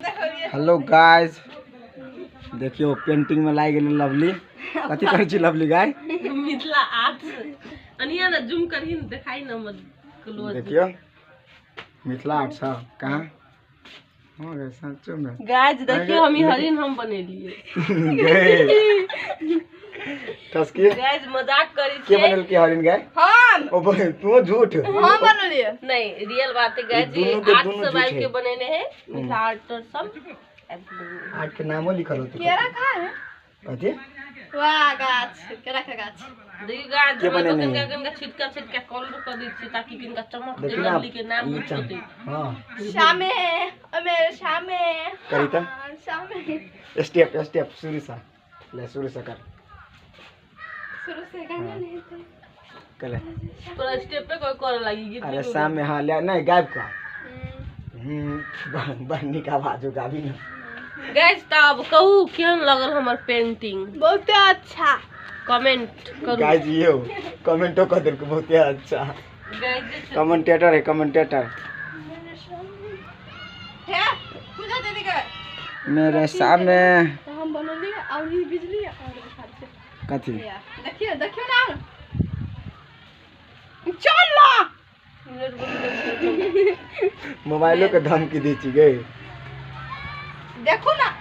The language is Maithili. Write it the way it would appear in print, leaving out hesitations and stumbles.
हेलो गाइस, देखियो पेंटिंग में लागि गेलै लवली। कथी करै छी लवली गाय? मिथिला आर्ट अनिया ना जूम करही न देखाई न हमर क्लोज। देखियो मिथिला आर्ट सब कहाँ हो गए सच्चो में। गाइस देखियो हम ई हरिन हम बनेलिए। गए टसकी गाइस मजाक करी के छियै। बनेल की हरिन गाय? हम ओ बने तू झूठ। हम बनलिए। नहीं रियल बात है गाइस, दुनू के आर्ट दुनू सब झूठ आबि है। के बनेने है मिथिला आर्ट और सब। आर्ट के नामो लिखल होते। केरा कहाँ है? कथी? वाह गाछ, केरा का गाछ। देखियो गाइस के हम तो बनेने कनका है? कनका छिटका छिटका कलर कर दै छियै ताकि किनका चमक देखी दे ना लवली के नाम नीचा। होते। हाँ शामे मेरे शामे। करी त? हाँ, शामे स्टेप स्टेप शुरू से ले, शुरू से कर। शुरू से गाना नहीं था। कर ले। तोरा स्टेप पे कोई करे लागी गीत। अरे सामने हाँ ले नहीं गायब का बड़ नीक आवाज हो गाबी ना। गाइस त अब कहू केहन लगल हमर पेंटिंग? बहुत अच्छा। कमेंट करू। गाइस ये हो कमेंटो कर देलको बहुत ही अच्छा। गाइस कमेंटेटर है कमेंटेटर। मेरे सामने है पूजा दीदी के मेरे सामने तो हम बनलिए और ये बिजली और खाते कथी? देखियो देखियो ना, चल ना। मोबाइलो के धमकी दी छी गई। देखो ना।